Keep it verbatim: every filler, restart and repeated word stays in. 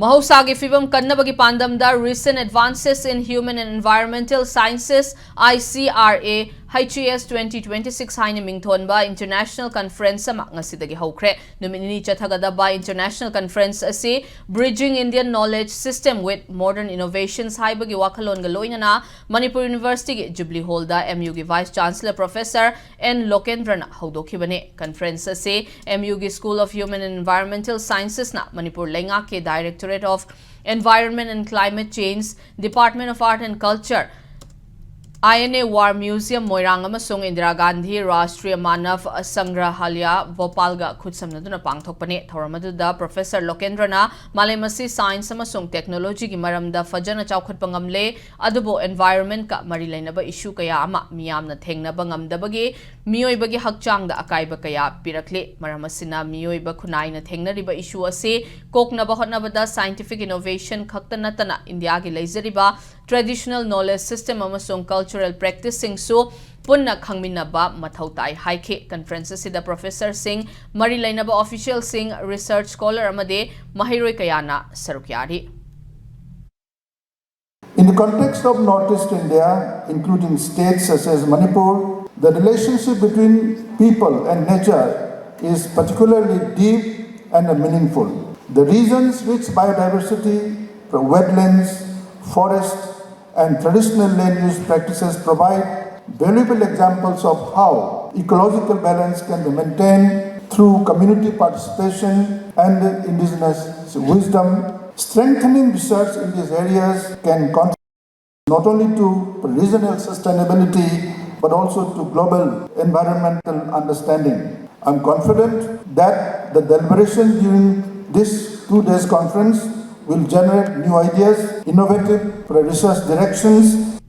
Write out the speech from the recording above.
ꯃꯍꯧꯁꯥꯒꯤ ꯐꯤꯕꯝ ꯀꯟꯅꯕꯒꯤ ꯄꯥꯟꯗꯝꯗ Recent Advances in Human and Environmental Sciences, I C R A, H A S twenty twenty-six ꯍꯥꯏꯅ ꯃꯤꯡꯊꯣꯟꯕ international conference ꯑꯃ ꯉꯁꯤꯗꯒꯤ ꯍꯧꯈ꯭ꯔꯦ꯫ ꯅꯨꯃꯤꯠ ꯅꯤꯅꯤ ꯆꯠꯊꯒꯗꯕ international conference ꯑꯁꯤ Bridging Indian Knowledge System with Modern Innovations ꯍꯥꯏꯕꯒꯤ ꯋꯥꯈꯜꯂꯣꯟꯒ ꯂꯣꯏꯅꯅ ꯃꯅꯤꯄꯨꯔ ꯌꯨꯅꯤꯚꯔꯁꯤꯇꯤꯒꯤ ꯖꯨꯕꯤꯂꯤ ꯍꯣꯜꯗ M U ꯒꯤ vice chancellor professor N ꯂꯣꯀꯦꯟꯗ꯭ꯔꯅ ꯍꯧꯗꯣꯛꯈꯤꯕꯅꯤ꯫ Conference ꯑꯁꯤ M U ꯒꯤ School of Human and Environmental Sciences ꯅ ꯃꯅꯤꯄꯨꯔ ꯂꯩꯉꯥꯛꯀꯤ Directorate of Environment and Climate Change, Department of Art and Culture, I N A War Museum ꯃꯣꯏꯔꯥꯡ ꯑꯃꯁꯨꯡ ꯏꯟꯗꯤꯔꯥ ꯒꯥꯟꯙꯤ ꯔꯥꯁꯇ꯭ꯔꯤꯌ ꯃꯥꯅꯚ ꯁꯪꯒ꯭ꯔꯍꯥꯂꯌ ꯚꯣꯄꯥꯜꯒ ꯈꯨꯠꯁꯝꯅꯗꯨꯅ ꯄꯥꯡꯊꯣꯛꯄꯅꯤ꯫ ꯊꯧꯔꯝ ꯑꯗꯨꯗ professor ꯂꯣꯀꯦꯟꯗ꯭ꯔꯅ ꯃꯥꯂꯦꯝ ꯑꯁꯤ science ꯑꯃꯁꯨꯡ technology ꯒꯤ ꯃꯔꯝꯗ ꯐꯖꯅ ꯆꯥꯎꯈꯠꯄ ꯉꯝꯂꯦ, ꯑꯗꯨꯕꯨ environment ꯀ ꯃꯔꯤ ꯂꯩꯅꯕ issue ꯀꯌꯥ ꯑꯃ ꯃꯤꯌꯥꯝꯅ ꯊꯦꯡꯅꯕ ꯉꯝꯗꯕꯒꯤ ꯃꯤꯑꯣꯏꯕꯒꯤ ꯍꯛꯆꯥꯡꯗ ꯑꯀꯥꯏꯕ ꯀꯌꯥ ꯄꯤꯔꯛꯂꯤ꯫ ꯃꯔꯝ ꯑꯁꯤꯅ ꯃꯤꯑꯣꯏꯕ ꯈꯨꯟꯅꯥꯏꯅ ꯊꯦꯡꯅꯔꯤꯕ issue ꯑꯁꯤ ꯀꯣꯛꯅꯕ ꯍꯣꯠꯅꯕꯗ scientific innovation ꯈꯛꯇ ꯅꯠꯇꯅ ꯏꯟꯗꯤꯌꯥꯒꯤ ꯂꯩꯖꯔꯤꯕ traditional knowledge system ꯑꯃꯁꯨꯡ cultural practice ꯁꯤꯡꯁꯨ ꯄꯨꯟꯅ ꯈꯪꯃꯤꯟꯅꯕ ꯃꯊꯧ ꯇꯥꯏ ꯍꯥꯏꯈꯤ꯫ Conference ꯑꯁꯤꯗ professor ꯁꯤꯡ, ꯃꯔꯤ ꯂꯩꯅꯕ official ꯁꯤꯡ, research scholar ꯑꯃꯗꯤ ꯃꯍꯩꯔꯣꯏ ꯀꯌꯥꯅ ꯁꯔꯨꯛ ꯌꯥꯔꯤ꯫ In the context of Northeast India, including states such as Manipur, the relationship between people and nature is particularly deep and meaningful. The region's rich biodiversity, wetlands, forests, and traditional land use practices provide valuable examples of how ecological balance can be maintained through community participation and indigenous wisdom. Strengthening research in these areas can contribute not only to regional sustainability but also to global environmental understanding. I'm confident that the deliberation during this two days conference will generate new ideas, innovative research directions,